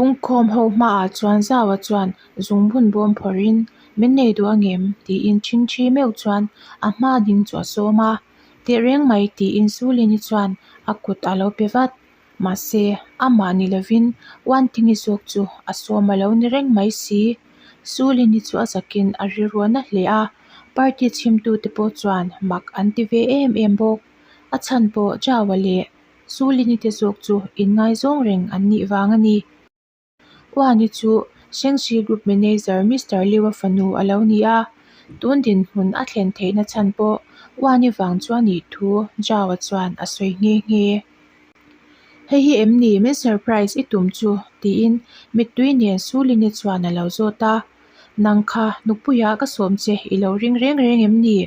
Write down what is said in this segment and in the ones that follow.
Pungkhawm ho hmaah chuan Zaua chuan zungbun bawm phawrhin, Min nei duh angem? tiin ṭhingṭhi meuh chuan a hma ding chu a sawm a. Tehreng mai tiin Sulini chuan a kut a lo pe vat. Mahse, amah ni lovin Uantingi zawk chu a sawm a lo ni reng mai si. Sulini chu a zakin a rilru a na hle a, party chhimtute pawh chuan mak an ti ve em em bawk. A chhan pawh Jaua leh Sulini te zawk chu inngaizawng reng an nih vang a ni. Uani chu Shengshi Group Manager Mister Liu-a fanu a lo ni a, tun dinhmun a thlen theihna chhan pawh Uani vang chu a nih thu Zhao-a chuan a sawi nghe nghe. Hei hi em ni min surprise i tum chu? tiin mittui nen Sulini chuan a lo zawt a. Nang kha nupuia ka sawm che i lo ring reng reng em ni?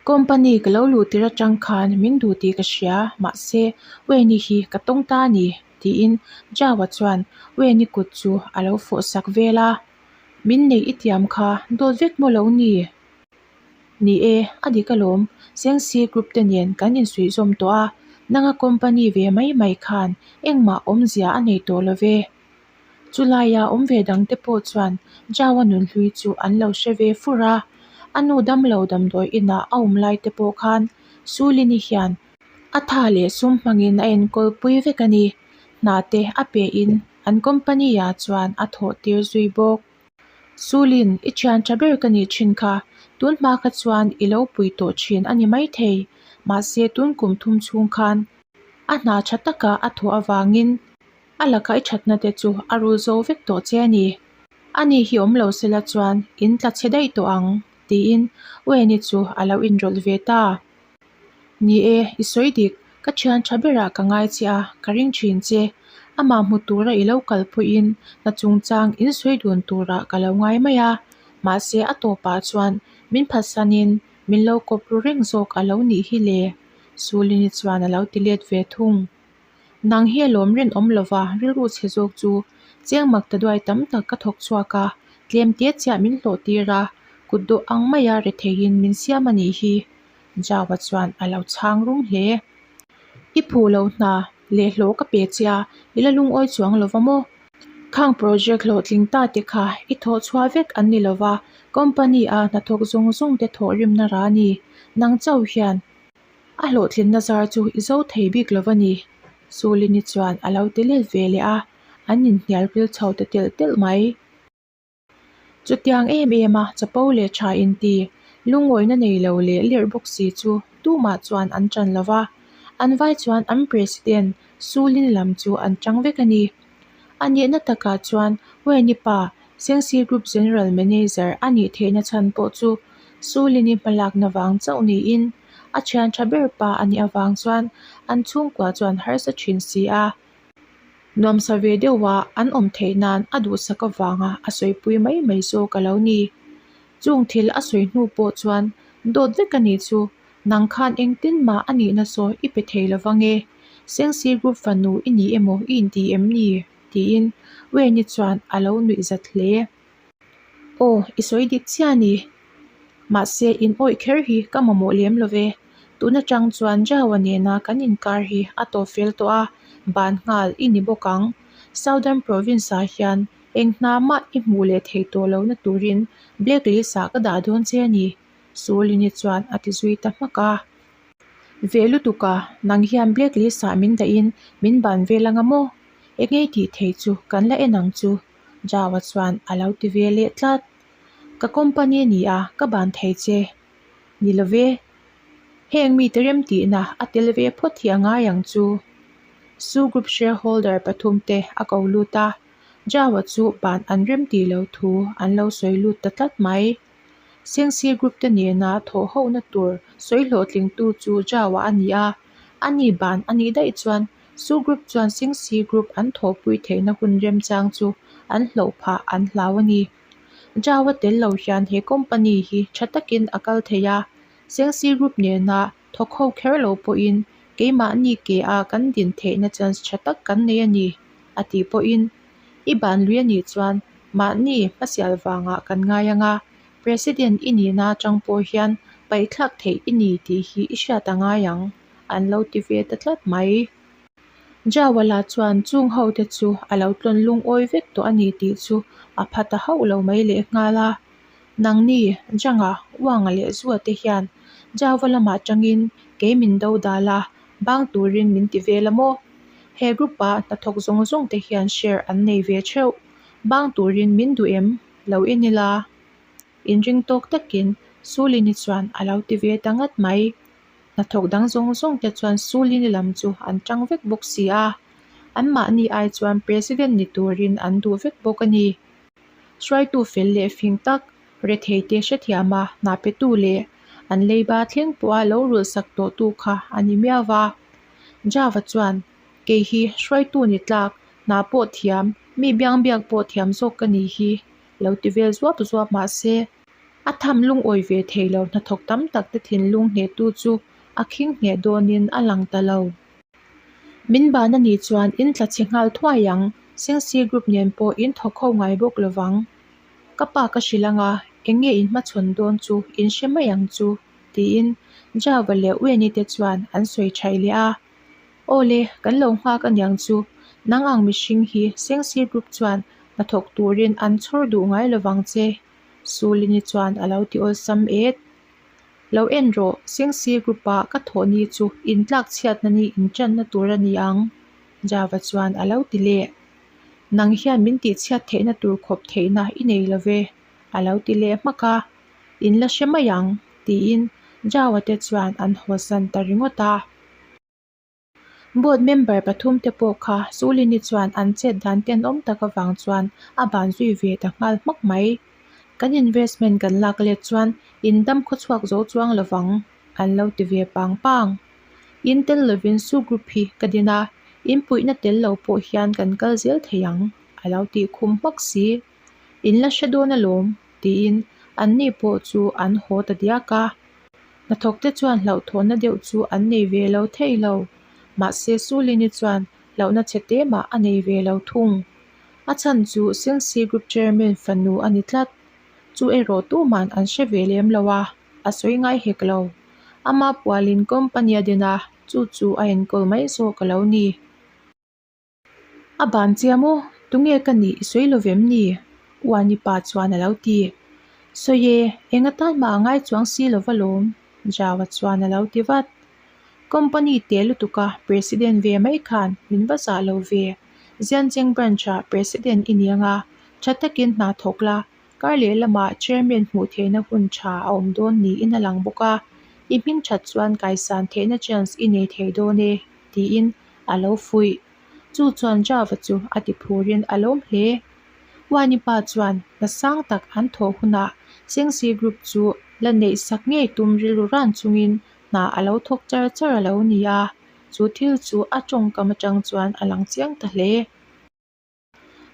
Company ka lo luh tir atang khan min duh tih ka hria, mahse Wayne-i hi ka tawng ta a ni. Tiin Jawa chuan Wayne-i kut chu a lo fawh sak vel a, Min neih i tiam kha dawt vek maw lo ni? Ni e, a dik alawm, Sengsi group te nen kan insuih zawm tawh a, nanga company ve mai mai khan engmah awmzia a nei tawh lo ve. Chulaia awm ve dangte pawh chuan Jawa nunhlui chu an lo hre ve fur a, a nu damlo damdawi inah a awm lai te pawh khan Sulini hian A tha leh sum hmangin a enkawl pui vek a ni. Hna te a pehin an company ah chuan a thawh tir zui bawk. Sulin, i thian tha ber ka nih thin kha, tun hma kha chuan i lo pui tawh thin a ni maithei. Mahse tun kum thum chhung khan a hna tha taka a thawh avangin a laka i thatna te chu a rul zo vek tawh che a ni. Ani hi awm lo sela chuan in tla chhe daih tawh ang, tiin Wayne-i chu a lo inrawlh ve ta. Ni e, i sawi dik, ka thian tha berah ka ngai che a, ka ring thin che. Amah hmu tura i lo kal pawhin hna chungchang in sawi dun turah ka lo ngai mai a, mahse a tawpah chuan min phatsanin min lo kawp ru reng zawk a lo nih hi le, Sulini chuan a lo ti let ve thung. Nang hi a lawm rinawm lova rilru chhe zawk chu cheng mak ta duai tam tak ka thawk chhuak a, tlem te chiah min hlawh tir a, kut dawh ang maia retheiin min siam a nih hi. Jawa chuan a lo chhang rum hle. I phu lo hna leh hlawh ka pe che a, i la lungawi chuang lova maw? Khang project hlawhtling ta te kha i thawh chhuah vek an ni lova, company a hnathawk zawng zawng te thawh rimna ra a ni. Nang chauh hian A hlawhtlinna zar chu i zo thei bik lo a ni. Sulini chuan a lo ti let ve leh a, an inhnial ril chho ta telh telh mai. Chutiang em em a chapo leh tha inti, lungawina nei lo leh lerh bawk si chu tumah chuan an ṭan lo va, an vai chuan an President Sulini lam chu an ṭang vek a ni. A nihna takah chuan Wayne-i pa Sengsi Group General Manager a nih theihna chhan pawh chu Sulini hmalakna vang chauh niin a thian tha ber pa a nih avang chuan an chhungkua chuan harsa thin si a. Nuamsa ve deuha an awm theih nan a duhsak avanga a sawipui mai mai zawk a lo ni. Chung thil a sawi hnu pawh chuan dawt vek a nih chu Nang khan engtin mah a nihna sawi i pe thei lo vang e, Sengsi Group fanu i ni emaw i inti em ni? tiin Wayne-i chuan a lo nuih zat hle. Aw, i sawi dik chiah a ni. Mahse, in awih kher hi ka mamawh lem lo ve. Tun atang chuan Jawa nena kan inkar hi a tawp fel tawh a, ban nghal i ni bawk ang. Southern Province-ah hian eng hna mah i hmuh leh thei tawh lohna turin blacklist-ah ka dah dawn che a ni. Sulini chuan a ti zui ta hmak a. Ve lutuk a, nang hian black list ah min dahin min ban vel anga maw? Engei tih thei chu kan la en ang chu, Jawa chuan a lo ti ve leh tlat. Ka company a ni a, ka ban thei che. Ni lo ve. Heng mite remtihna a tel ve phawt hi a ngai ang chu. Su Group shareholder pathumte a ko lut a, Jawa chu ban an remtih lo thu an lo sawi lut ta tlat mai. Sengsi Group te nena thawh hona tur sawi hlawhtlingtu chu Jawa a ni a, a ni ban a nih daih chuan Su Group chuan Sengsi Group an thawhpui theihna hun remchang chu an hloh phah an hlau a ni. Jawa tel lo hian he company hi tha takin a kal thei a, Sengsi Group nena thawk ho kher lo pawhin keimahni ke a kan din theihna chance tha tak kan nei a ni, a tih pawhin I ban lui a nih chuan mahni hmasial vangah kan ngai ang a, President i nihna atang pawh hian paihthlak theih i ni tih hi i hriat a ngai ang, an lo ti ve ta tlat mai. Jawala chuan chung hote chu a lo tlawn lungawi vek tawh a ni tih chu a pha ta hauh lo mai lehnghal a. Nangni, Janga, Uanga leh Zua te hian Java lamah tangin kei min do dal a, bang turin min ti vel a maw? He group-a hnathawk zawng zawng te hian share an nei ve theuh. Bang turin min duh em? Lo en ila. Inring tawk takin Sulini chuan a lo ti ve ta ngat mai. Hnathawk dang zawng zawng te chuan Sulini lam chu an tang vek bawk si a, anmahni ai chuan President ni turin an duh vek bawk a ni. Hruaitu fel leh fing tak, rethei te hrethiama hna petu leh an leiba thleng pawha lo rulhsak tawhtu kha a ni miau va. Java chuan, Kei hi hruaitu ni tlak, hna pawh thiam, mi biangbiak pawh thiam zawk ka ni hi, lo ti vel zuap zuap mah se, a tham lungawi ve thei lo hnathawk tam tak te thinlung hnehtu chu a khing hneh dawnin a lang ta lo. Min ban a nih chuan in tla chhe nghal thuai ang, Sengsi group nen pawh in thawk ho ngai bawk lo vang. Ka pa ka hrilh ang a, eng nge in hmachhawn dawn chu in hre mai ang chu, tiin Java leh Weni te chuan an sawi thaih leh a. Aw le, kan lo nghak aniang chu, nang ang mihring hi Sengsi group chuan hnathawk turin an chhawr duh ngai lo vang che, Sulini chuan a lo ti awlsam et. Lo en rawh, Sengsi group-a ka thawh ni chu intlak chhiatna ni inṭanna tur a ni ang, Java chuan a lo ti leh. Nang hian min tihchhiat theihna tur khawp theihna i nei lo ve, a lo ti leh hmak a. In la hre mai ang, tiin Java te chuan an hawsan ta ringawt a. Board member pathum te pawh kha Sulini chuan an chet dan tenawm tak avang chuan a ban zui ve ta nghal hmak mai. Kan investment kan lak let chuan in dam khawchhuak zo chuang lovang an lo ti ve pang pang. In tel lovin Su Group hi ka din a, in puihna tel lo pawh hian kan kal zel thei ang a lo tih khum hmak si. In la hre dawn alawm tiin anni pawh chu an haw ta diak a. Hnathawkte chuan hlauhthawnna deuh chu an nei ve lo thei lo. Mahse Sulini chuan hlauhna chhe te mah a nei ve lo thung. A chhan chu Sengsi Group Chairman fanu a ni tlat. Chu erawh tuman an hre ve lem lo a, a sawi ngai hek lo. Ama pualin company a din a, chu chu a enkawl mai zawk a lo ni. A ban chiah maw? Tunge ka nih i sawi lo vem ni? Uani pa chuan a lo ti. Sawi e, eng atan mah a ngai chuang si lo va lawm, Jawa chuan a lo ti vat. Company te lutuka President ve mai khan min va zah lo ve. Ziancheng Branch-ah President i ni anga, tha takin hna thawk la, Kar leh lamah Chairman hmuh theihna hun tha a awm dawn niin a lang bawk a, i hming that chuan kaisan theihna chance i nei thei dawn e, tiin a lo fuih. Chu chuan Java chu a ti phurin a lawm hle. Wani pa chuan hna sang tak an thawh hunah Sengsi Group chu la neih sak ngei tum rilru ran chungin hna a lo thawk char char a lo ni a, chu thil chu a tawngkam atang chuan a lang chiang ta hle.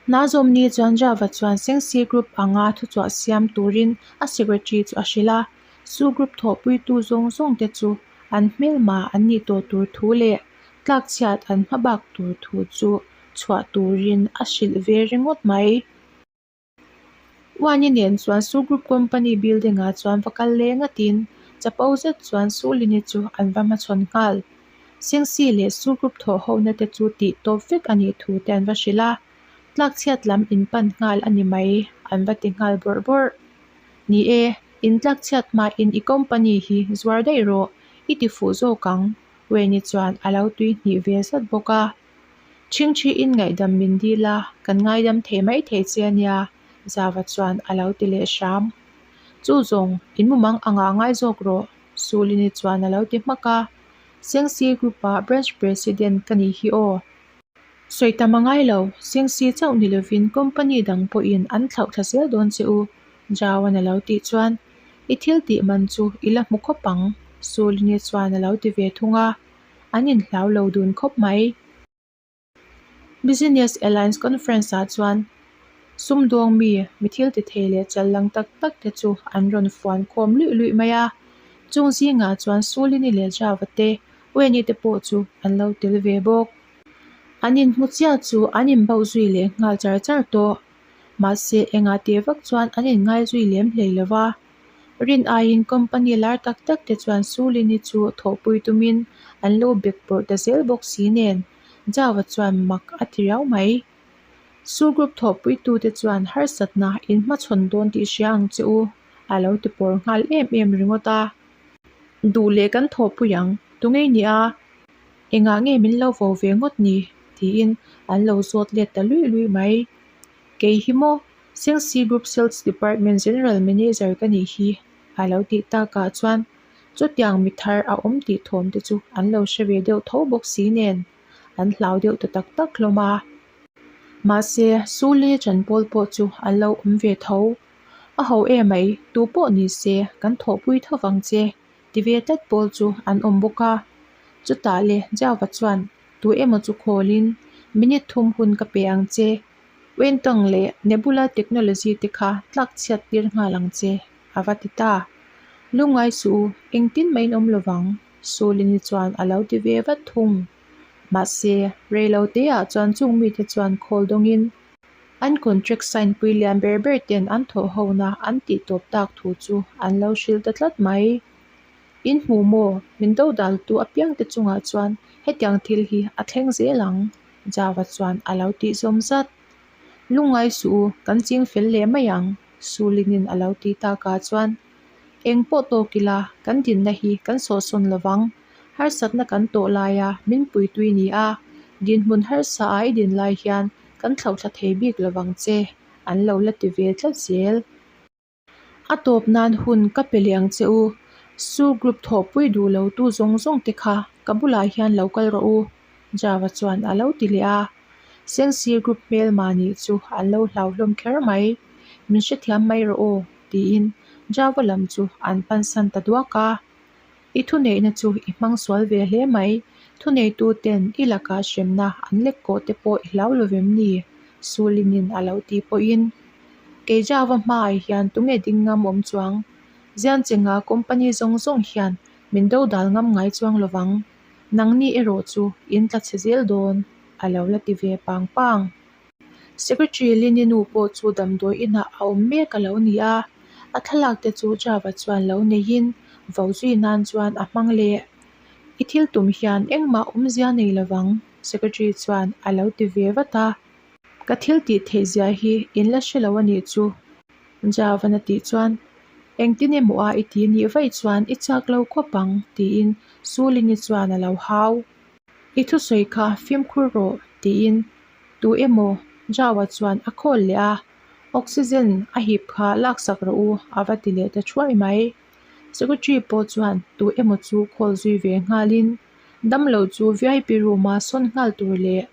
Hna zawmni chuan Java chuan Sengsi Group anga thuchhuah siam turin a secretary chu a hrilh a, chu group thawhpuitu zawng zawng te chu an hmelma an nih tawh tur thu leh tlakchhiat an hma bak tur thu chu chhuah turin a hrilh ve ringawt mai. Uani nen chuan Su Group Company building ah chuan va kal leh ngatin chapo zet chuan Sulini chu an va hmachhawn nghal. Sengsi leh Su Group thawh hona te chu tih tawp vek a nih thu te an va hrilh a, tlakchhiat lam in pan nghal a ni mai an va ti nghal bawrh bawrh. Ni e, in tlakchhiat hmain i company hi zuar daih rawh, i ti fuh zawk ang, Weni chuan a lo tui hnih ve zat bawk a. Chhingchhiin ngaihdam min dil a, kan ngaidam thei mai thei che a nia, Zava chuan a lo ti leh hram. Chu zawng, in mumang anga ngai zawk rawh, Sulini chuan a lo ti hmak a. Sengsi Group-ah Branch President ka nih hi aw. Sawi tam a ngai lo, Sengsi chauh ni lovin company dang pawhin an thlauh thla zel dawn che u, Jaoan a lo tih chuan, I thil tih man chu i la hmu khawp ang, Sulini chuan a lo ti ve thung a. an inhlau lo dun khawp mai. Business Alliance Conference ah chuan sumdawng mi mi thil ti thei leh chal lang tak tak te chu an rawn fuan khawm luih luih mai a. Chung zingah chuan Sulini leh Java te, Weni te pawh chu an lo tel ve bawk. An inhmu chiah chu an inbauh zui leh nghal char char tawh. Mahse engah teh vak chuan an inngai zui lem hlei lo va. Rin aiin company lar tak tak te chuan Sulini chu thawhpui tumin an lo bek pawrh ta zel bawk si nen. Java chuan mak a ti riau mai. Su group thawhpuitute chuan harsatna in hmachhawn dawn tih hria ang che u, a lo ti pawr nghal em em ringawt a. Duh leh kan thawhpui ang, tunge i nia? Engah nge min lo vo ve ngawt ni? tiin an lo zawt let ta luih luih mai. Kei hi maw? Sengsi Group Sales Department General Manager ka nih hi, a lo tih takah chuan chutiang mi thar a awm tih thawm te chu an lo hre ve deuh tho bawk si nen an hlau deuh ta tak tak hlawm a. Mahse, Suli Chanpawl pawh chu an lo awm ve tho. A ho emai, tu pawh ni se kan thawhpui tho vang che, ti ve tlat pawl chu an awm bawk a. Chutah le Java chuan tu emaw chu khawlin minute thum hun ka pe ang che, Wentang leh Nebula Technology te kha tlak chhiat tir nghal ang che, a va ti ta. Lungngai suh u, engtin mah in awm lo vang, Sulini chuan a lo ti ve vat thung. Mahse, rei lo teah chuan chung mite chuan khawl dawngin an contract sign pui lian ber ber ten an thawh hona an tih tawp tak thu chu an lo hrilh ta tlat mai. In hmu maw? Min dodaltu apiangte chungah chuan hetiang thil hi a thleng zel ang. Java chuan a lo tih zawm zat. Lungngai suh u, kan ching fel leh mai ang, Sulinin a lo tih takah chuan eng pawh tawk ila kan dinna hi kan sawhsawn lo vang. Harsatna kan tawh laia min puitui ni a, dinhmun harsa a i din lai hian kan thlauhthla thei bik lo vang che, an lo la ti ve tlat zel. A tawp nan hun ka pe leh ang che u. Su group thawhpui duh lo tu zawng zawng te kha ka bulah hian lo kal rawh u, Java chuan a lo ti leh a. Sengsi group hmelma nih chu an lo hlau hlawm kher mai. Min hrethiam mai rawh aw, tiin Java lam chu an pansan ta duak a. I thuneihna chu i hmang sual ve hle mai. Thuneitu ten i lakah hremna an lek kawh te pawh i hlau lo vem ni? Sulinin a lo ti pawhin, Kei Java hmaah hian tunge ding ngam awm chuang? Zianchenga company zawng zawng hian min dodal ngam ngai chuang lo vang. Nangni erawh chu in tla chhe zel dawn, a lo la ti ve pang pang. Secretary Lini nu pawh chu damdawi inah a awm mek a lo ni a, a thlalak te chu Java chuan lo neiin vo zui nan chuan a hmang leh. I thil tum hian engmah awmzia nei lovang, Secretary chuan a lo ti ve vat a. Ka thil tih theih zia hi in la hre lo a nih chu, Java'n a tih chuan engtin emaw a i ti nih vaih chuan i chak lo khawp ang, tiin Sulini chuan a lo hau. I thusawi kha fimkhur rawh, tiin tu emaw Jawa chuan a call leh a, Oxygen a hip kha laksak rawh u a va ti leh ta thuai mai. Secretary pawh chuan tu emaw chu call zui ve nghalin damlo chu vip room a sawn nghal tur leh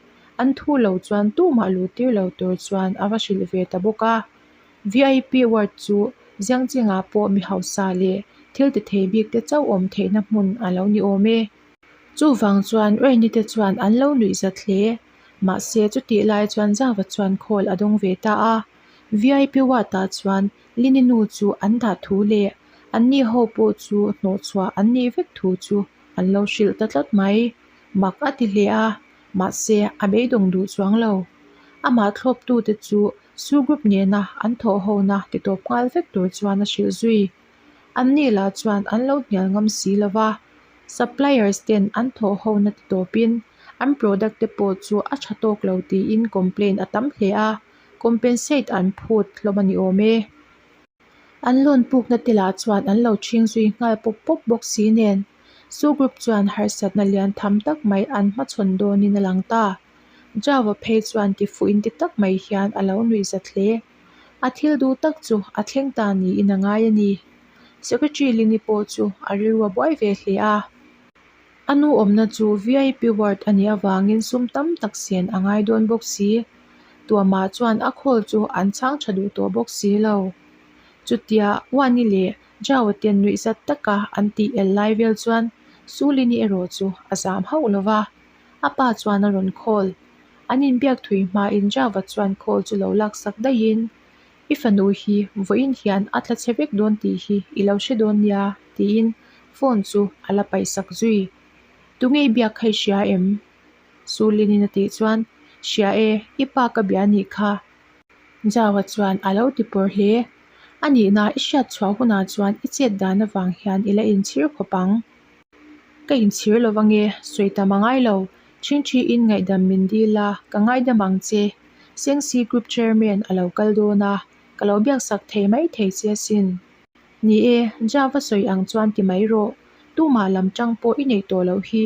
an thu lo chuan tumah luh tir lo tur chuan a va hrilh ve ta bawk a. Vip ward chu Ziangchingah pawh mi hausa leh thil ti thei bik te chauh awm theihna hmun a lo ni awm e. Chuvang chuan Raini te chuan an lo nuih zat hle. Mahse chutih lai chuan Zava chuan call a dawng ve ta a. Vip ward ah chuan Lini nu chu an dah thu leh anni ho pawh chu hnawhchhuah an nih vek thu chu an lo hrilh ta tlat mai. Mak a ti hle a, mahse a beidawng duh chuang lo. Amah thlawptute chu Su Group nena an thawh hona titawp nghal vek tur chuan a hrilh zui. Anni lah chuan an lo hnial ngam si lo va, suppliers ten an thawh hona ti tawpin an product te pawh chu a tha tawk lo tiin complaint a tam hle a, compensate an phut hlawm a ni awm e. An loan pukna te lah chuan an lo chhing zui nghal pawp pawp bawk si nen, Su Group chuan harsatna lian tham tak mai an hmachhawn dawnin a lang ta. Java phei chuan tifuh inti tak mai hian a lo nuihzat hle. A thil duh tak chu a thleng ta niin a ngai a ni. Secretary Lini pawh chu a rilru a buai ve hle a. A nu awmna chu vip ward a nih avangin sum tam tak sen a ngai dawn bawk si. Tuamah chuan a call chu an chhang tha duh tawh bawk si lo. Chutia Uani leh Jao ten nuihzat taka an tih el lai vel chuan Sulini erawh chu a zam hauh lo va. A pa chuan a rawn call. An inbiak thui hmain Java chuan call chu lo laksak daihin, I fanu hi vawiin hian a tla chhe vek dawn tih hi i lo hre dawn nia, tiin phone chu a la paihsak zui. Tunge i biak kha i hria em? Sulinin a tih chuan, Hria e, i pa ka bia nih kha. Java chuan a lo ti pawr hle. A nihna i hriat chhuah hunah chuan i chet dan avang hian i la inchhir khawp ang. Ka inchhir lo ange, sawi tam a ngai lo. Ṭhingṭhiin ngaihdam min dil a, ka ngaidam ang che. Sengsi Group Chairman a lo kal dawn a, ka lo biaksak thei mai thei che asin. Ni e, Java sawi ang chuan ti mai rawh. Tumah lam ṭang pawh i neih tawh loh hi.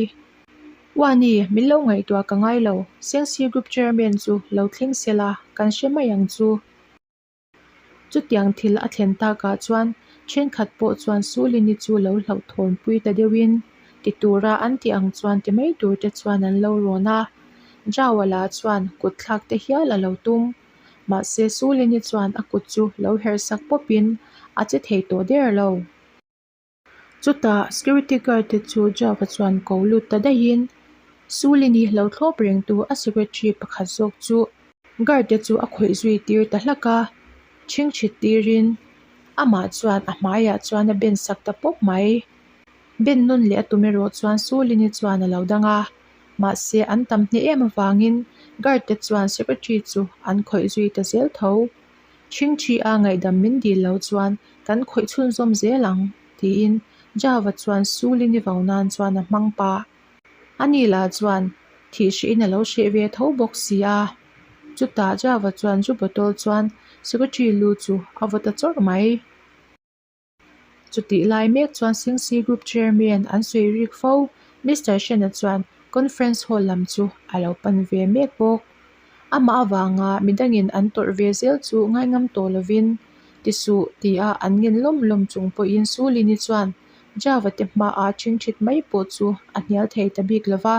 Uani, min lo ngaihtuah ka ngai lo. Sengsi Group Chairman chu lo thleng sela, kan hre mai ang chu. Chutiang thil a thlen takah chuan thenkhat pawh chuan Sulini chu lo hlauhthawnpui ta deuhin ti tura an tih ang chuan ti mai tur te chuan an lo rawn a. Jawala chuan kut thlak te hial a lo tum. Mahse Sulini chuan a kut chu lo herh sak pawpin a che thei tawh der lo. Chutah security guard te chu Java chuan ko lut ta daihin Sulini lo thlawp rengtu a secretary pakhat zawk chu guard te chu a khawih zui tir ta hlak a, chhingchhit tirin amah chuan a hmaiah chuan a ben sak ta pawp mai. Ben nawn leh a tum erawh chuan Sulini chuan a lo dang a, mahse an tam hneh em avangin guard te chuan secretary chu an khawih zui ta zel tho. Chhingchhi a ngaihdam min dil lo chuan kan khawih chhunzawm zel ang, tiin Java chuan Sulini vau nan chuan a hmang pah. Ani lah chuan thih hrehin a lo hreh ve tho bawk si a. Chutah Java chuan zu bottle chuan secretary lu chu a vaw ta chawrh mai. Chutih lai mek chuan Singsi Group Chairman an sawi rik fo. Mister Shen-a chuan Conference Hall lam chu a lo pan ve mek bawk. Amah avanga midangin an tawrh ve zel chu ngaingam tawh lovin ti suh tia an ngen lawm lawm chung pawhin Sulini chuan Java te hmaah ṭhingṭhit mai pawh chu a hnial thei ta bik lova.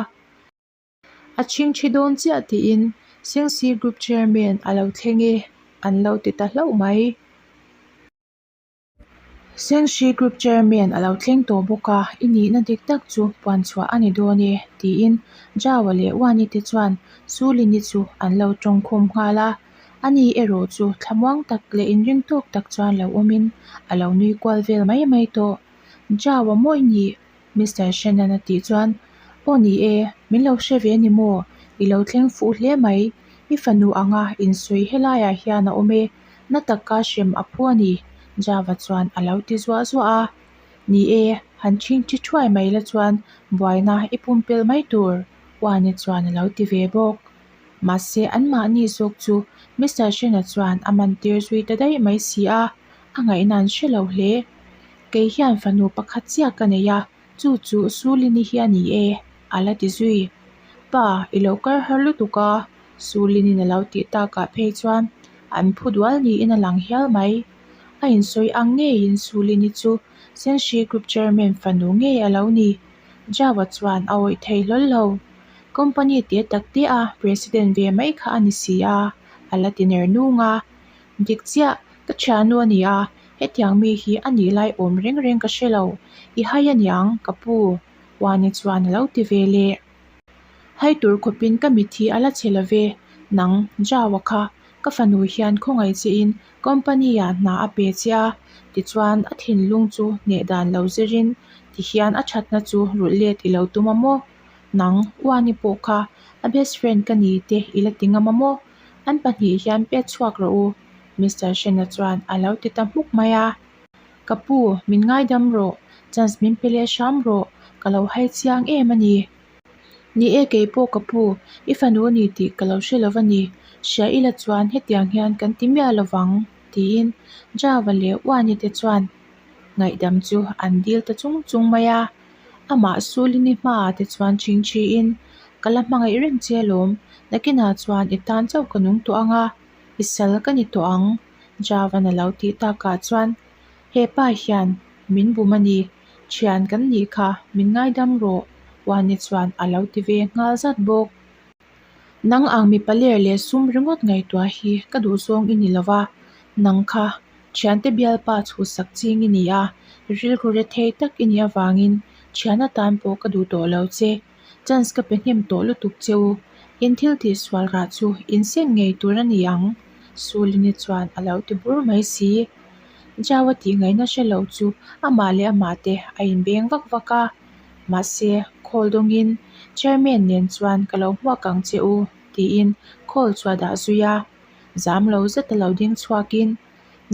A chhingchhi dawn chiah tiin Singsi Group Chairman a lo thleng e an lo ti ta hlauh mai. Sengshi Group Chairman a lo thleng tawh bawk a, i nihna dik tak chu puan chhuah a ni dawn e, tiin Jawa leh Wani te chuan Sulini chu an lo tawngkhum nghal a. Ani erawh chu thlamuang tak leh inring tawk tak chuan lo awmin a lo nui kual vel mai mai tawh. Jawa mawi nih? Mister Shannon a tih chuan, Aw ni e, min lo hre ve ni maw? I lo thleng fuh hle mai. I fanu anga insawi helaiah hian a awm e, na taka hrem a phu a ni, Java chuan a lo ti zuah zuah a. Ni e, han chhingchi thuai mai la chuan buaina i pumpelh mai tur, Uani chuan a lo ti ve bawk. Mahse, anmahni zawk chu Mister Shen-a chuan a man tir zui ta daih mai si a, a ngaihna an hre lo hle. Kei hian fanu pakhat chiah ka nei a, chu chu Sulini hi a ni e, a la ti zui. Pa, i lo kar har lutuk a, Sulinin a lo tih takah phei chuan an phu dual niin a lang hial mai. A insawi ang ngeiin Sulini chu Senhri Group Chairman fanu ngei a lo ni. Jawa chuan a awih thei hlawl lo. Company te tak te a President ve mai kha a ni si a, a la ti ner nung a. Dik chiah, ka thiannu a ni a, hetiang mi hi a nih lai awm reng reng ka hre lo. I hai a niang, ka pu, Uani chuan a lo ti ve leh. Hai tur khawpin ka mit hi a la chhe lo ve, nang, Jawa kha, ka fanu hian khawngaih chein company-ah hna a pe che a, tichuan a thinlung chu hneh dan lo zirin tihian a thatna chu rulh let i lo tum a maw? Nang, Uani pawh kha a best friend ka ni te i la ti ngam a maw? An pahnih hian pet chhuak rawh u, Mister Shen-a chuan a lo ti ta hmuk mai a. Ka pu, min ngaidam rawh, chance min pe leh hram rawh, ka lo hai chiang em a ni. Ni e kei pawh ka pu, i fanu a ni tih ka lo hre lo va ni, hria ila chuan hetiang hian kan ti miah lo vang, tiin Java leh Uani te chuan ngaihdam chu an dil ta chung chung mai a. Amah Sulini hmaah te chuan chhingchhiin, Ka la hmangaih reng che alawm, nakinah chuan i tan chauh ka nung tawh ang a, i sal ka ni tawh ang, Javan a lo tih takah chuan, He pa hian min bum a ni, thian kan nih kha, min ngaidam rawh, Uani chuan a lo ti ve nghal zat bawk. Nang ang mipa ler leh sum ringawt ngaihtuah hi ka duhzawng i ni lo va, nang kha thiante bialpa chhuhsak ching i ni a, rilru re thei tak i nih avangin thian atan pawh ka duh tawh lo che. Chance ka pe hnem tawh lutuk che u, in thil tih sual rah chu in seng ngei tur a ni ang, Sulini chuan a lo ti bur mai si. Jawa tih ngaihna hre lo chu amah leh amah te a inbeng vak vak a. Mahse, call dawngin Chairman nen chuan ka lo hmuak ang che u, tiin call chu a dah zui a. Zam lo zeta lo ding chhuakin,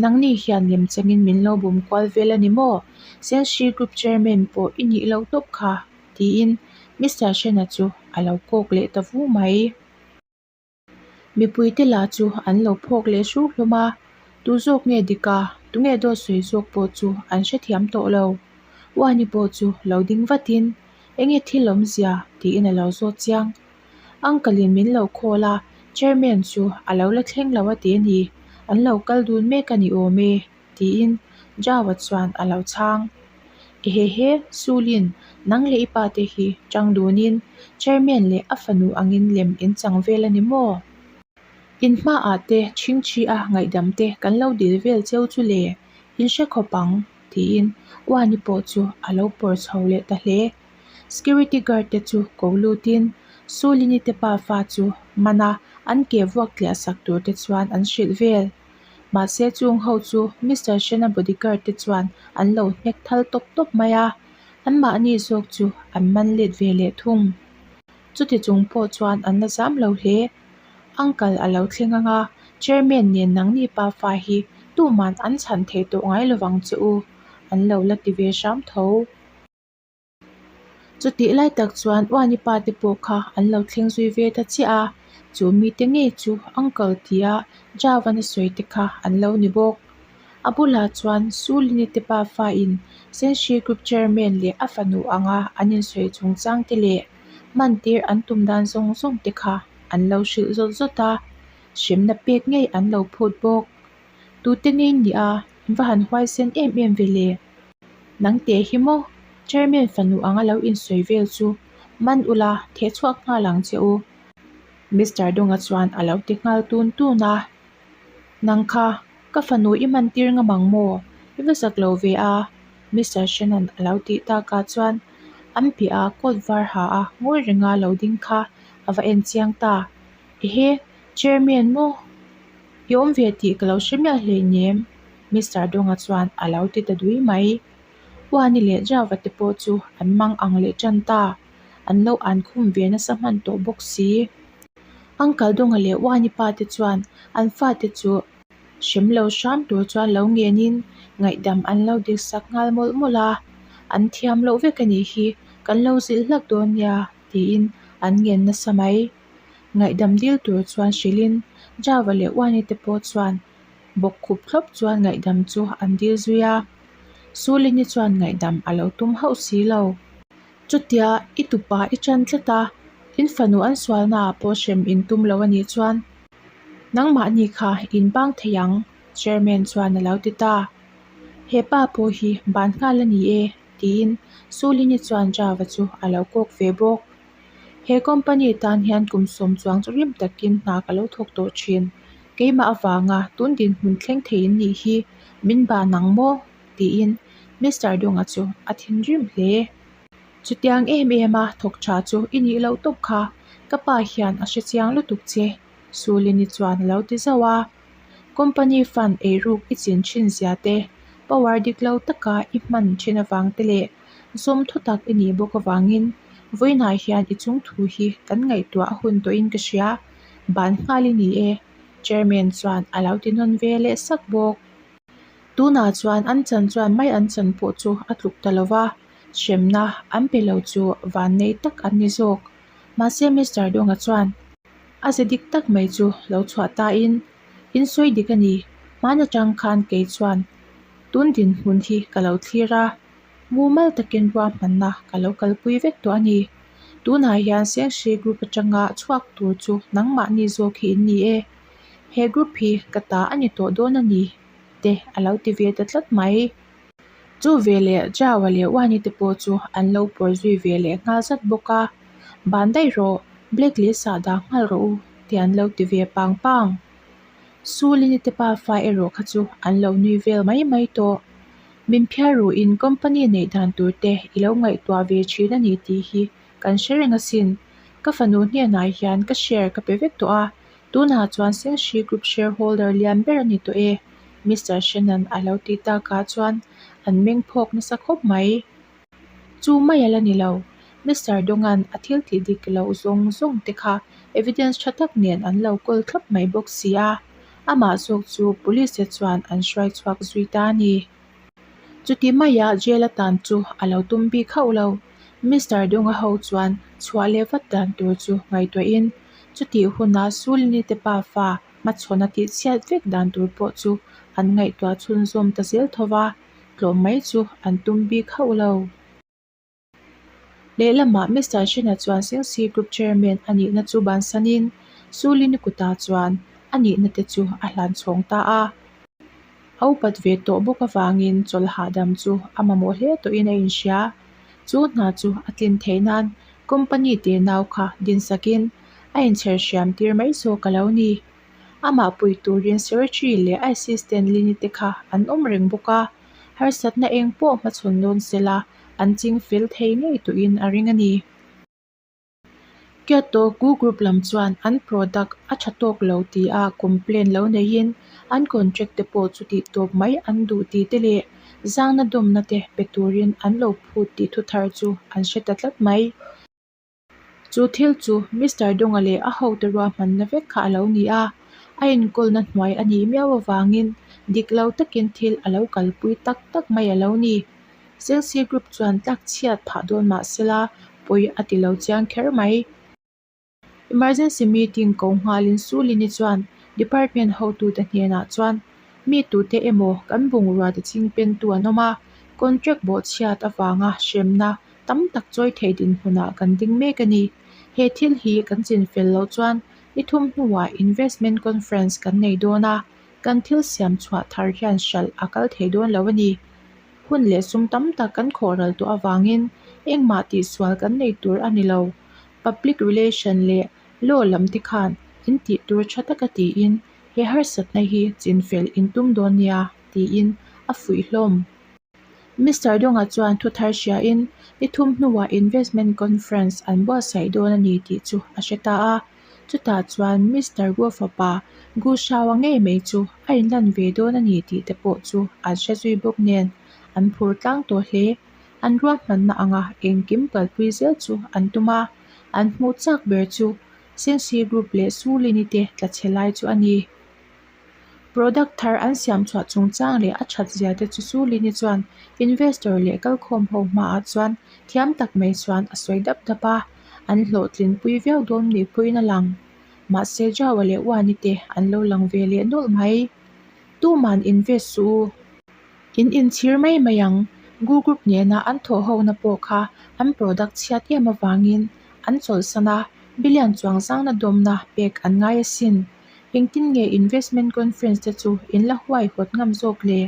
Nangni hian lemchangin min lo bum kual vel a ni maw? Senhri Group Chairman pawh i nih loh tawp kha, tiin Mister Hrena chu a lo kawk leh ta vu mai. Mipuite lah chu an lo phawk leh hru hlawm a, tu zawk nge dik a, tunge dawt sawi zawk pawh chu an hrethiam tawh lo. Uani pawh chu lo ding vatin, Enge thil awmzia? tiin a lo zawt chiang. Uncle in min lo call a, Chairman chu a lo la thleng lo a ti a ni, an lo kal dun mek a ni awm e, tiin Jawa chuan a lo chhang. Ehehe, Sulin, nang leh i pa te hi chang dunin Chairman leh a fanu angin lem in chang vel a ni maw? In hmaah te chhingchhi a ngaihdam te kan lo dil vel cheu chu le, in hre khawp ang, tiin Uani pawh chu a lo pawr chho leh ta hle. Security guard te chu ko lutin Sulini te pa fa chu man a, an ke vuak tliah sak tur te chuan an hrilh vel. Mahse chung ho chu Mister Shena bodyguard te chuan an lo hnek thal tawp tawp mai a, anmahni zawk chu an man let ve leh thung. Chuti chung pawh chuan an la zam lo hle. Uncle a lo thleng ang a, Chairman nen nangni pa fa hi tuman an chhan thei tawh ngai lovang che u, an lo la ti ve hram tho. Chutih lai tak chuan Uani pa te pawh kha an lo thleng zui ve ta chiah a, chu mite ngei chu Uncle tia Javan a sawi te kha an lo ni bawk. A bulah chuan Sulini te pa fa in Senhri Group Chairman leh a fanu anga an insawi chungchang te leh hmantir an tum dan zawng zawng te kha an lo hrilh zawt zawt a, hremna pek ngei an lo phut bawk. Tute ngei nia in va han huaisen em em ve le? Nang teh hi maw? Chairman fanu anga lo insawi vel chu man ula theh chhuak nghal ang che u. Mister Donga chuan a lo ti nghal tun tun a. Nang kha, ka fanu i man tir ngam ang maw? I va zak lo ve a, Mister Shannon a lo tih takah chuan an piah a coat var ha a ngawi renga lo ding kha a va en chiang ta. Ehe, Chairman maw? I awm ve tih ka lo hre miah hleinem, Mister Donga chuan a lo ti ta dui mai. Uani leh Java te pawh chu an mang ang leh tan ta, an lo an khum ve nasa hman tawh bawk si. Uncle Donga leh Uani pa te chuan an fate chu hrem lo hram tur chuan lo ngenin ngaihdam an lo dik sak nghal mawlh mawlh a, an thiam loh vek a nih hi, kan lo zilh hlak dawn nia tiin an ngen nasa mai. Ngaihdam dil tur chuan hrilhin Java leh Uani te pawh chuan bawk khup thlawp chuan ngaihdam chu an dil zui a. Sulini chuan ngaihdam a lo tum hauh si lo. Chutia i tupa i tan tlat a, in fanu an sualnaah pawh hrem in tum lo a nih chuan nangmahni kha in bang thei ang, Chairman chuan a lo ti ta. He pa pawh hi ban nghal a ni e, tiin Sulini chuan Java chu a lo kawk ve bawk. He company tan hian kum sawm chuang chu rim takin hna ka lo thawk tawh thin. Keimah avanga tun dinhmun thleng thei in nih hi min ban ang maw? tiin Mister Donga chu a thinrim hle. Chutiang em em a thawk tha chu i nih loh tawp kha ka pa hian a hre chiang lutuk che, Sulini chuan a lo ti zauh a. Company fund eiruk i chin thin zia te, power dik lo taka i hman thin avang te leh Zawm thu tak i nih bawk avangin vawiinah hian i chung thu hi kan ngaihtuah a hun tawhin ka hria, ban nghal i ni e, Chairman chuan a lo ti nawn ve leh sak bawk. Tunah chuan an chan chuan mai an chan pawh chu a tluk ta lo va, hremna an pe lo chu vannei tak an ni zawk. Mahse Mister Donga chuan a ze dik tak mai chu lo chhuah tain, In sawi dik a ni, hman atang khan kei chuan Tun dinhmun hi ka lo thlir a, mumal takin ruahmanna ka lo kalpui vek tawh a ni. Tunah hian Senghri group atanga chhuak tur chu nangmahni zawk hi in ni e. He group hi ka ta a ni tawh dawn a ni te a lo ti ve ta tlat mai. Chu veleh Jawa leh Wani te pawh chu an lo pawr zui ve leh nghal zat bawk a, Ban daih rawh, blacklist ah dah nghal rawh u tih an lo ti ve pang pang. Sulini te pafa erawh kha chu an lo nui vel mai mai tawh. Min phiar ruhin company neih dan tur te i lo ngaihtuah ve thin a ni tih hi kan hre reng asin. Ka fanu hnenah hian ka share ka pe vek tawh a, tunah chuan Senhri Group shareholder lian ber a ni tawh e, Mister Shannon a lo tih takah chuan an meng phawk nasa khawp mai. Chu mai a la ni lo, Mister Dongan a thil tih dik loh zawng zawng te kha evidence tha tak nen an lo kawl thlap mai bawk si a, amah zawk chu police te chuan an hruai chhuak zui ta a ni. Chuti maia jail atan chu a lo tum bik hauh lo. Mister Dawnga ho chuan chhuah leh vat dan tur chu ngaihtuahin chutih huna Sulini te pafa hmachhawn a tihchhiat vek dan tur pawh chu an ngaihtuah chhunzawm ta zel tho va, tlawm mai chu an tum bik hauh lo. Lehlamah Mister Shena chuan Sengsi Group Chairman a nihna chu bansanin Sulini kutah chuan a nihna te chu a hlan chhawng ta a. A upat ve tawh bawk avangin chawlh hahdam chu a mamawh hle tawhin a inhria. Chu hna chu a tlin theih nan company te nau kha dinsakin a inchher hriam tir mai zawk a lo ni. Amah pui turin secretary leh a assistant Lini te kha an awm reng bawk a, harsatna eng pawh hmachhawn dawn sela an ching fel thei ngei tawhin a ring a ni. Kyoto Gu Group lam chuan an product a tha tawk lo tia complaint lo neihin an contract te pawh chu tih tawp mai an duh tih te leh zangna dawmna te pe turin an lo phut tih thu thar chu an hre ta tlat mai. Chu thil chu Mister Donga leh a hote ruahmanna vek kha a lo ni a, a inkawlna hnuai a nih miau avangin dik lo takin thil a lo kalpui tak tak mai a lo ni. Chelsea Group chuan tlak chhiat phah dawn mah sela pawi a ti lo chiang kher mai. Emergency meeting ko nghalin Sulini chuan department hotute hnenah chuan mi tute emaw kan bungrua ti chingpentu an awm a, contract bawhchhiat avanga hremna tam tak chawi thei dinhmunah kan ding mek a ni. He thil hi kan chinfel loh chuan ni thum hnuah investment conference kan nei dawn a, kan thil siam chhuah thar hian hralh a kal thei dawn lo a ni. Hun leh sum tam tak kan khawh ral tawh avangin engmah tihsual kan nei tur a ni lo. Public relation leh law lam te khan in tih tur tha taka tiin he harsatna hi chinfel in tum dawn nia tiin a fuih hlawm. Mister Donga chuan thu thar hriain ni thum hnuah investment conference an buatsaih dawn a ni tih chu a hre ta a. Chutah chuan Mister Guo fapa Gu Shao-a ngei mai chu a inlan ve dawn a ni tih te pawh chu an hre zui bawk nen an phur tlang tawh hle. An ruahmanna anga engkim kalpui zel chu an tum a, an hmuh chak ber chu Sengsi Group leh Sulini te tla chhe lai chu a ni. Product thar an siam chhuah chungchang leh a that zia te chu Sulini chuan investor leh kalkhawm ho hmaah chuan thiam tak mai chuan a sawi dap dap a, an hlawhtlin pui viau dawn nih pawhin a lang. Mahse Jawa leh Uani te an lo lang ve leh nawlh mai. Tuman invest suh u. In inchhir mai mai ang. Gu Group nena an thawh hona pawh kha an product chhiat em avangin an chawlhsan a, billion chuang zangna dawmna pek an ngai asin. Engtin nge investment conference te chu in la huai hawt ngam zawk le?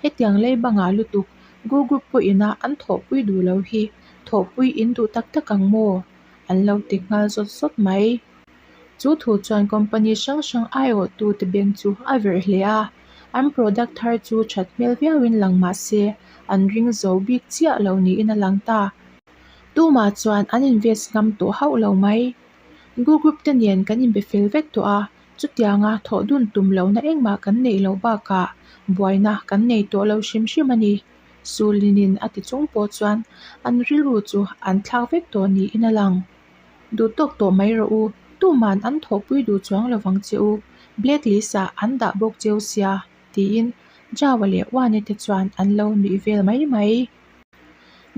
Hetiang lei bangah lutuk Gu Group pawhina an thawhpui duh lo hi thawhpui in duh tak tak ang maw? An lo ti nghal zawt zawt mai. Chu thu chuan company hrang hrang aiawhtute beng chu a verh hle a, an product thar chu that hmel viauin lang mah se an ring zo bik chiah lo niin a lang ta. Tumah chuan an invest ngam tawh hauh lo mai. Gu Group te nen kan inbe fel vek tawh a, chutianga thawh dun tum lohna engmah kan neih loh bakah buaina kan nei tawh lo hrim hrim a ni. Sulinin a ti chung pawh chuan an rilru chu an thlak vek tawh niin a lang. Duh tawk tawh mai rawh u, tuman an thawhpui duh chuang lovang che u, blacklist ah an dah bawk cheu sia, tiin Jawa leh Wane te chuan an lo nuih vel mai mai.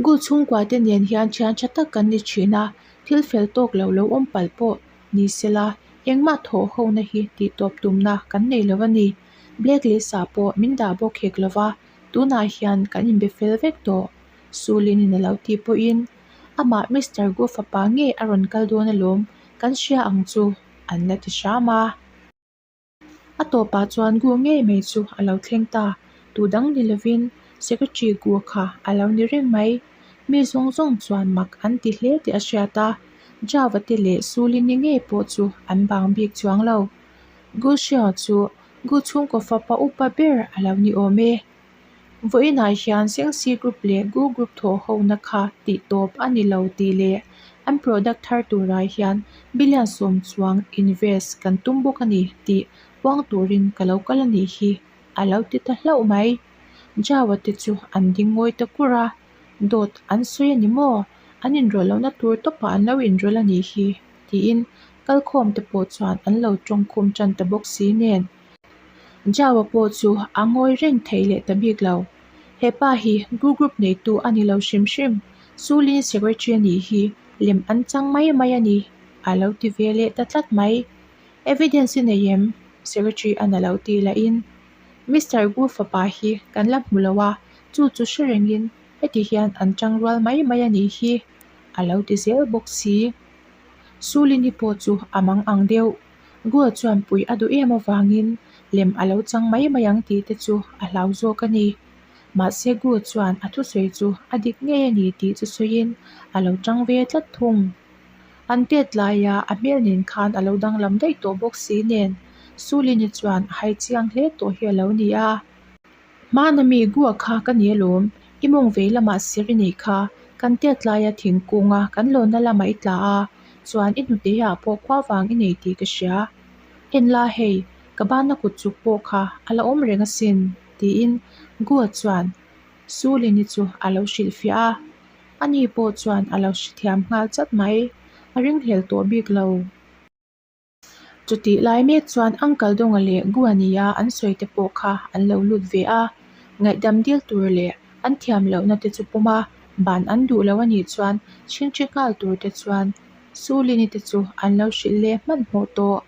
Gu chhungkua te nen hian thian tha tak kan ni thin a, thil fel tawk lo lo awm palh pawh ni sela, engmah thawh hona hi tih tawp tumna kan nei lo a ni. Blacklist ah pawh min dah bawk hek lova, tunah hian kan inbe fel vek tawh. Sulin in a lo tih pawhin amah Mister Gu fapa ngei a rawn kal dawn alawm, kan hria ang chu an la ti hram a. A tawpah chuan Gu ngei mai chu a lo thleng ta, tu dang ni lovin Secretary Gu kha a lo ni reng mai. Mi zawng zawng chuan mak an ti hle tih a hriat a, Java te leh Sulini ngei pawh chu an bang bik chuang lo. Gu Xiao chu Gu chhungkaw fapa upa ber a lo ni awm e. Vawiinah hian Sengsi Group leh Gu Group thawh hona kha tih tawp a ni lo tih leh an product thar turah hian billion sawm chuang invest kan tum bawk a ni tih puang turin ka lo kal a nih hi a lo ti ta hlauh mai. Jawa te chu an ding ngawi ta kur a, dawt an sawi a ni maw? An inrawlh lohna tur tawpah an lo inrawlh a nih hi tiin kalkhawm te pawh chuan an lo tawngkhum tan ta bawk si nen. Jawa pawh chu a ngawi reng thei leh ta bik lo. He pa hi Gu Group neitu a ni lo hrim hrim. Sulin secretary a nih hi lem an chang mai mai a ni, a lo ti ve leh ta tlat mai. Evidence i nei em? Secretary an a lo tih lahin Mister Gu fapa hi kan la hmu lo a, chu chu hre rengin heti hian an chang rual mai mai a nih hi, a lo ti zel bawk si. Sulini pawh chu a mang ang deuh. Gu chuan puih a duh em avangin lem a lo chang mai mai ang tih te chu a hlau zawk a ni. Mahse Gu chuan a thusawi chu a dik ngei a ni tih chu sawiin a lo tang ve tlat thung. An tet laia a hmel nen khan a lo danglam daih tawh bawk si nen Sulini chuan a hai chiang hle tawh hi a lo ni a. Hmana mi Gua kha ka ni alawm, i mawng vei lamah sir i neih kha, kan tet laia thingkunga kan lawnna lamah i tla a, chuan i hnute ah pawh khua vang i nei tih ka hria. En la hei, ka bana kut chuk pawh kha a la awm reng asin, tiin Gua chuan Sulini chu a lo hrilhfiah a. Ani pawh chuan a lo hrethiam nghal chat mai, a ringhlel tawh bik lo. Chutih lai mek chuan Uncle Dawnga leh Gua nia an sawi te pawh kha an lo lut ve a, ngaihdam dil tur leh an thiam lohna te chu pawm a, ban an duh lo a nih chuan chhingchhi nghal tur te chuan Sulini te chu an lo hrilh leh hmanhmawh tawh.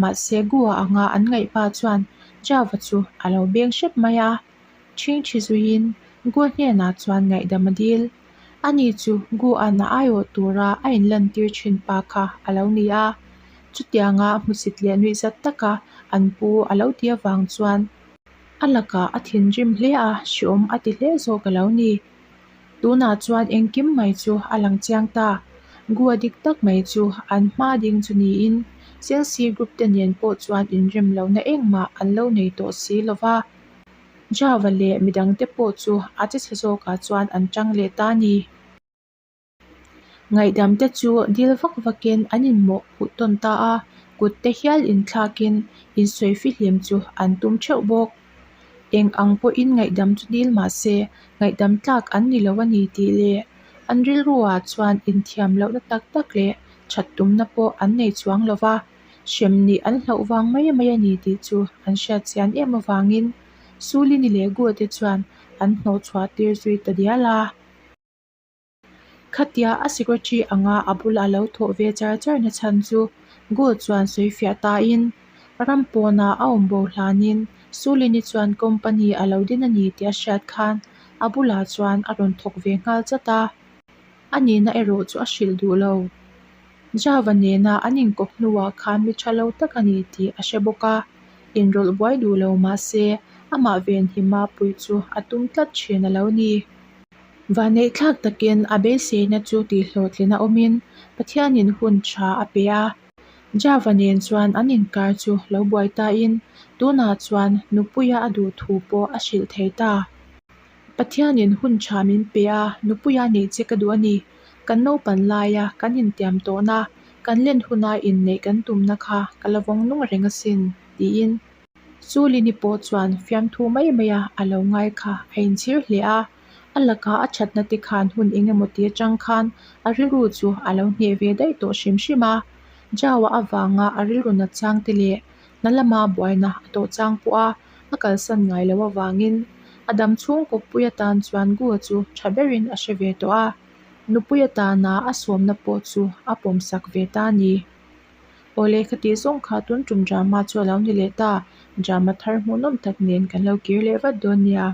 Mahse Gua anga an ngaih pa chuan Java chu a lo beng hrep mai a. Chhingchhi zuiin Gua hnenah chuan ngaihdam a dil. Ani chu Guan a aiawh tura a inlantir thin pa kha a lo ni a. Chutianga hmusit leh nuihzat taka an pu a lo ti avang chuan a lakah a thinrim hle a, hreawm a ti hle zawk a lo ni. Tunah chuan engkim mai chu a lang chiang ta. Gua dik tak mai chu an hma ding chu niin Chelsea group te nen pawh chuan inrem lohna engmah an lo nei tawh si lo va. Java leh midangte pawh chu a che chhe zawkah chuan an tang leh ta a ni. Ngaihdam te chu dil vak vakin an inmawh phuh tawn ta a, kut te hial inthlakin insawi fihlim chu an tum theuh bawk. Eng ang pawhin ngaihdam chu dil mah se ngaihdam tlak an ni lo a ni tih leh an rilruah chuan inthiam lohna tak tak leh that tumna pawh an nei chuang lo va. Hrem nih an hlauh vang mai mai a ni tih chu an hriat chian em avangin Sulini leh Gua te chuan an hnawhchhuah tir zui ta dial a. Khatia a secretary anga a bula lo thawh ve char char na chhan chu Gua chuan sawi fiah tain ram pawna a awm bo hlanin Sulini chuan company a lo din a ni tih a hriat khan a bulah chuan a rawn thawk ve nghal chat a. A nihna erawh chu a hrilh duh lo. Java nena an inkawp hnuah khan mi tha lo tak a ni tih a hre bawk a, inrawlh buai duh lo mah se amah venhima puih chu a tum tlat thin a lo ni. Vanneihthlak takin a beiseina chu tihhlawhtlin a awmin Pathianin hun tha a pe a. Java nen chuan an inkar chu lo buai tain tunah chuan nupuia a duh thu pawh a hrilh thei ta. Pathianin hun tha min pe a, nupuia neih che ka duh a ni. Kan naupan laia kan intiam tawhna, kan len huna inneih kan tumna kha ka la vawng nung reng asin, tiin Sulini pawh chuan fiamthu mai maia a lo ngai kha a inchhir hle a. A laka a thatna te khan hun eng emaw ti atang khan a rilru chu a lo hneh ve daih tawh hrim hrim a. Jaua avanga a rilru nat chang te leh hna lama buaina a tawh chang pawh a a kalsan ngai loh avangin a dam chhung kawppui atan chuan Gua chu tha berin a hre ve tawh a, nupui atana a sawmna pawh chu a pawmsak ve ta a ni. Awle khati zawng kha tun tum drama chu a lo ni leh ta, drama thar hmuhnawm tak nen kan lo kir leh vat dawn nia.